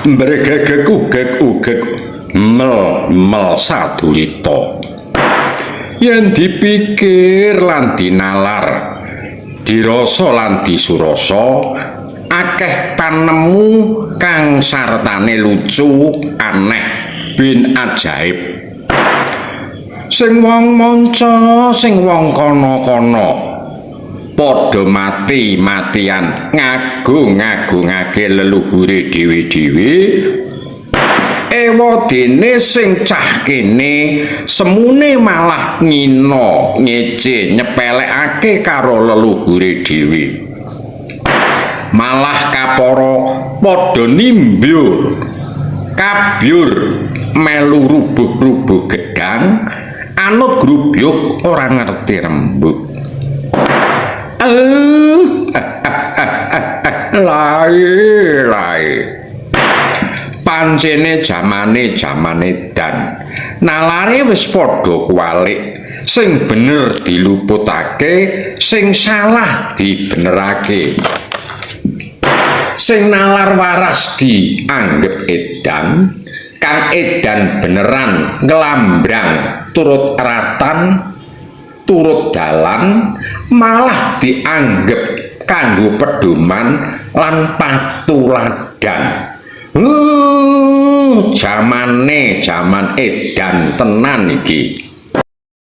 Mbregegek ugek ugek mel mel sadulita. Yen dipikir lan dinalar, dirasa lan disurasa, akeh panemu kang sartane lucu, aneh, bin ajaib. Sing wong manca, sing wong kono-kono padha mati-matian ngagung-ngagungake leluhure dhewe-dhewe. Ewadene sing cah kene semune malah ngina, ngece, nyepelekake karo leluhure dhewe. Malah kapara padha nimbyur, kabyur melu rubuh-rubuh gedang, anut grubyuk ora ngerti rembug. Lae lae. Pancene jamane jaman edan. Nalare wis padha kuwalik. Sing bener diluputake, sing salah dibenerake. Sing nalar waras dianggep edan, kang edan beneran nglambrang turut ratan, turut dalan, malah dianggep kanggo pedoman lan patuladan. Jamane jaman edan tenan iki.